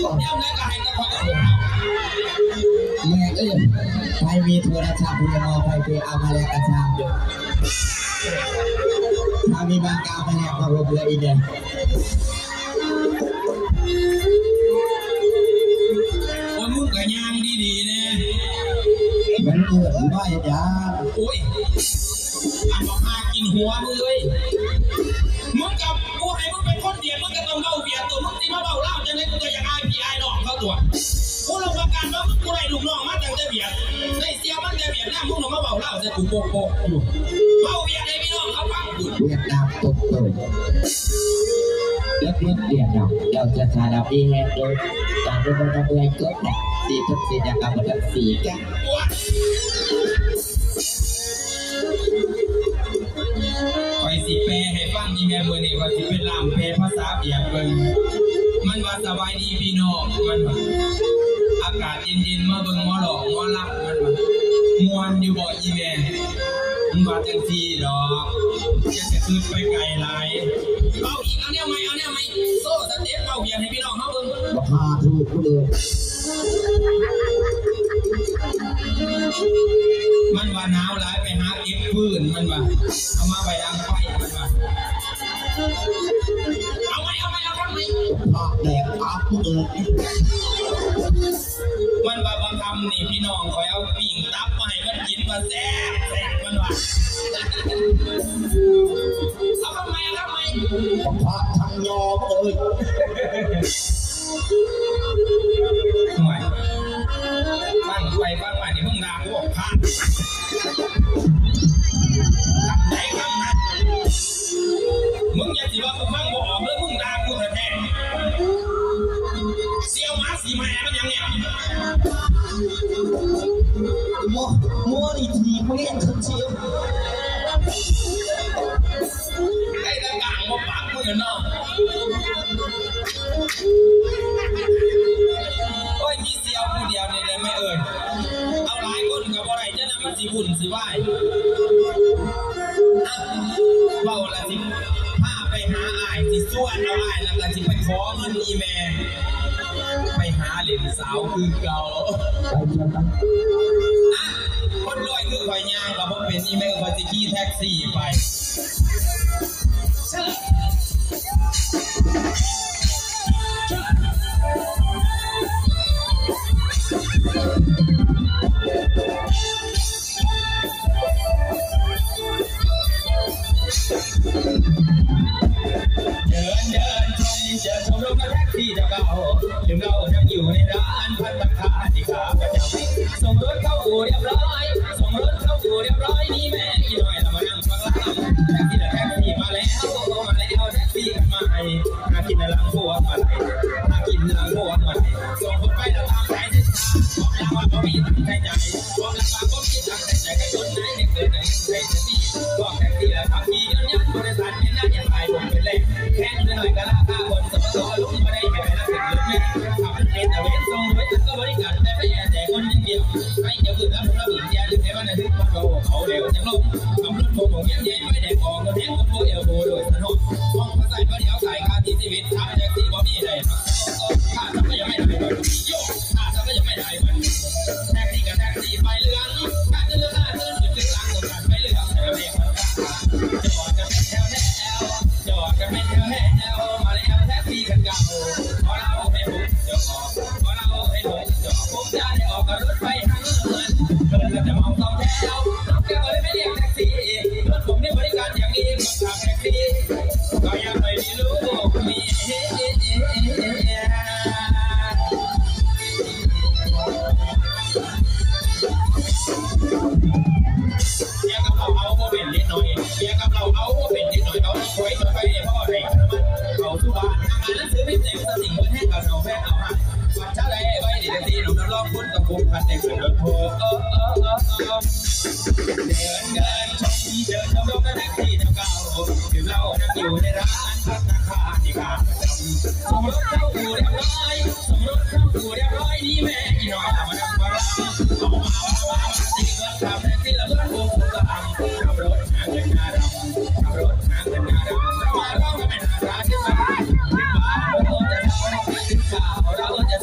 ຍາມໃດກໍໃຫ້ແຕ່ຂ້ອຍເອົາ ແມ່ເອີຍ ໃຜມີໂທລະສັບເລີຍມາ ໃຜຄືເອົາມາແລກກະຊ່າງເດີ ຖ້າມີບາງກາວມາແລກມາລົບເລີຍອີກເດີ. ໂອ້ຍ ມຶງກະຍ່າງດີໆແດ່ ມັນເອີ້ນວ່າຫຍັງ? ໂອ້ຍ ອັນບັກຫາກິນຫົວມຶງເອີຍ ມຶງກະ ກູໃຫ້ມຶງເປັນຄົນຫວຽດ ມຶງກະຕ້ອງເວົ້າຫວຽດຕົວະ ມຶງຊິມາເວົ້າລາວຈັ່ງໃດ ກູກະຢາກອາຍພີ່ອາຍນ້ອງເຂົາຕົວະ ກູຮັບປະກັນວ່າມຶງ ກູໄດ້ລູກນ້ອງມາຕັ້ງແຕ່ຫວຽດ ໄດ້ ເຊື່ອມັນແຕ່ຫວຽດນາມ ມຶງຕ້ອງມາເວົ້າລາວໃສ່ກູໂປກໆຢູ່ ເວົ້າຫວຽດໃຫ້ພີ່ນ້ອງເຂົາຟັງພຸ້ນ ຫວຽດນາມໂປກໆ ເລິກເລີກຫວຽດນາມ ເຈົ້າຈະສາລະມີແຮງເດີ ຕາມເບິ່ງວ່າເມື່ອຍກົດແບບ ສີເພິ່ນສີຫຍັງກໍບໍ່ທັນສີກະ ຂ້ອຍຊິແປໃຫ້ຟັງ ອີແມ່ ມື້ນີ້ຂ້ອຍຊິໄປລ່າມແປພາສາຫວຽດເບິ່ງ ມັນວ່າ ສະບາຍດີພີ່ນ້ອງ ມັນວ່າ ອາກາດເຢັນໆ ມາເບິ່ງໝໍຫຼອກໝໍລຳ ມັນວ່າ ມ່ວນຢູ່ບໍ່ອີແມ່ ມັນວ່າຈັ່ງຊີ້ດອກ ຢ່າໄປຄຶດໄປໄກຫຼາຍ ເວົ້າອີກ ເອົາແນວໃໝ່ ເອົາແນວໃໝ່ ໂຊສະເຕັບເວົ້າຫວຽດໃຫ້ພີ່ນ້ອງເຮົາເບິ່ງ ບັກຫາຖືກເລີຍ ມັນວ່າໜາວຫຼາຍ ໄປຫາເກັບຟືນ ມັນວ່າ ເອົາມາໄວ້ດັງໄຟ ມັນວ່າ ເອົາໃໝ່ ເອົາໃໝ່ ເອົາຄຳໃໝ່ ພາກແດກປາກເອີຍ ມັນວ່າ ບາງຄຳນີ້ພີ່ນ້ອງຂ້ອຍເອົາປີ້ງຕັບມາໃຫ້ມັນກິນ ວ່າແຊບໆ ມັນວ່າ ເອົາຄຳໃໝ່ ເອົາຄຳໃໝ່ ພາກທັງຍອມເອີຍ. ໂອ້ຍ ຟັງໄປຟັງມານີ້ ມຶງດ່າກູພາກ ຄຳໃດຄຳນັ້ນ ມຶງຢ່າຊິວ່າກູຟັງບໍ່ອອກເດີ ມຶງດ່າກູແທ້ໆ ສ່ຽວໝາສີແມ່ມັນຫຍັງນີ້ ໝໍ ໝໍນີ້ຖີບເລນເຖິງຊິ ໄດ້ແຕ່ກາງບໍ່ປາກມື້ເນາະ ໂອ້ຍ ມີສ່ຽວຜູ້ດຽວນີ້ແຫຼະແມ່ເອີຍ ເອົາຫຼາຍຄົນກໍບໍ່ໄດ້ ຈັ່ງນັ້ນມັນຊິວຸ່ນຊິວາຍ ເວົ້າລະຊິພາໄປຫາອ້າຍ ຊິຊວນເອົາອ້າຍ ແລ້ວກໍຊິໄປຂໍເງິນອີແມ່ ໄປຫາຫຼິ້ນສາວຄືເກົ່າ ໄປ ໄປ ໄປ ອະ ຄົນລວຍຄືຂ້ອຍຍ່າງກໍບໍ່ເປັນ ອີແມ່ຂ້ອຍຊິຂີ່ແທັກຊີໄປ ເດີນເດີນຊົມ ເຈີຊົມລົມແທັກຊີເຈົ້າເກົ່າ ລືມເລົ່າຍັງຢູ່ໃນຮ້ານພັດຕາຄາທີ່ຂ້າພະເຈົ້າ ສົ່ງລົດເຂົ້າອູ່ຮຽບຮ້ອຍ ສົ່ງລົດເຂົ້າອູ່ຮຽບຮ້ອຍ ນີ້ແມ່ອີນ້ອຍລະມານັ່ງຟັງລຳ ແທັກຊີລະແທັກຊີມາແລ້ວ ມາແລ້ວແທັກຊີກັນມາໃຫ້ ຫາກິນນະຫຼັງພວງມາໄລ ຫາກິນນະຫຼັງພວງມາໄລ ສົ່ງຄົນໄປລະຕາມສາຍເສັ້ນທາງ ບອກລາວວ່າບໍ່ມີຕັງໃສ່ໃຈ ບອກລາວວ່າບໍ່ມີຕັງໃສ່ໃຈ ໃຫ້ຄົນໄດ້ເຮັດເກີດໄດ້ໃຊ້ແທັກຊີ ບອກແທັກຊີລະຂັບຂີ່ຍົນຍົນ ບໍລິສັດເປັນນາຍໃຫຍ່ ຂາຍຜົມເປັນແຫຼງ ແພງໜ້ອຍກະລາຄາຄົນ ສປສ ລົງບໍ່ໄດ້ ໃຫ້ໄປລະເປັນລົດເມ ຂັບລົດເມຕະເວນ ສົ່ງໂດຍສານກໍບໍລິການ ແຕ່ໄປແອແຕ່ຄົນຢ່າງດຽວ ໄປຈະບຶດລະບົບລະບຶດ ຢ່າລືມໃຫ້ມັນລະລຶກ ມັນກໍເວົ້າເຂົາແລ້ວຈັກລົງ ຂັບລົດໂຮງໂຮງຮຽນໃຫຍ່ ໄຟແດງອອກ ລົດແຮງຄົນໂວເອວໂວໂດຍສານຮອດ ຫ້ອງພາສາຍບໍ່ໄດ້ເອົາສາຍ ຄ່າທີ່ຊີວິດ ຂັບແທັກຊີບໍ່ມີໄດ້ ຄ່າຊັບພະຍາກອນໄດ້ ໂຍ ຄ່າຊັບພະຍາກອນໄດ້ ແທັກຊີກໍແທັກຊີປ້າຍເຫຼືອງ ຄ່າຂຶ້ນເຫຼືອງ ຄ່າຂຶ້ນຂຶ້ນຂຶ້ນຫຼັງ ຕ້ອງການໄປເລືອກແຖວເລກ ຈອດກັນເປັນແຖວແຖວ ຈອດກັນເປັນແຖວແຖວ ມາແລ້ວແທັກຊີຄັນເກົ່າ ຂໍເລົ່າໃຫ້ພວກເຈົ້າອອກ ຂໍເລົ່າໃຫ້ພວກເຈົ້າອອກ ຜົມຈະໄດ້ອອກກັບລົດໄຟຫາເຮືອນ ເພິ່ນກໍຈະເອົາສອງແຖວ ເຮົາກໍບໍ່ໄດ້ໄປຮຽກແທັກຊີ ລົດຜົມນີ້ບໍລິການຢ່າງດີ ຄົນຂັບແທັກຊີ ກໍຢາກໄປມີລູກມີເມຍ ເບຍກັບເຫຼົ້າເອົາບໍ່ເປັນເດັກນ້ອຍ ເບຍກັບເຫຼົ້າເອົາບໍ່ເປັນເດັກນ້ອຍ ເອົາໄວ້ໄປພໍໄດ້ນ້ຳມັນ ເຂົ້າສູ່ບ້ານ ທາງອ່ານໜັງສືພິມແດງສະຕິງ ເປີດແຮງກໍເຊົາແຟນເອົາຫາຍ ບັດຊະໄລໄວ້ດີແທັກຊີ ນ້ອງຮັບຮອງຄຸນຕ້ອງພົບພັນ ໄດ້ຂຶ້ນລົດໂພ ເດີນເດີນຊົມ ເດີນຊົມລົງແທັກຊີເຈົ້າເກົ່າ ຖືກເລົ່ານັ່ງຢູ່ໃນຮ້ານພັດຕາຄາທີ່ຂ້າປະຈຳ ສົ່ງລົດເຂົ້າອູ່ຮຽບຮ້ອຍ ສົ່ງລົດເຂົ້າອູ່ຮຽບຮ້ອຍ ນີ້ແມ່ອີນ້ອຍລະມານັ່ງຟັງລຳ ເອົາມາ ເອົາມາ ເອົາມາ ຊິເງິນຂັບແທັກຊີລະເພິ່ນບໍ່ຮູ້ກະອຳ ຂັບລົດຫາເງິນໜ້າດຳ ຂັບລົດຫາເງິນໜ້າດຳ ເຈົ້າມາລອງກັນແມ່ນໜ້າຕາຂຶ້ນມາ ຂຶ້ນມາ ເຮົາຈະເຊົາ ຂຶ້ນມາ ເຮົາຈະ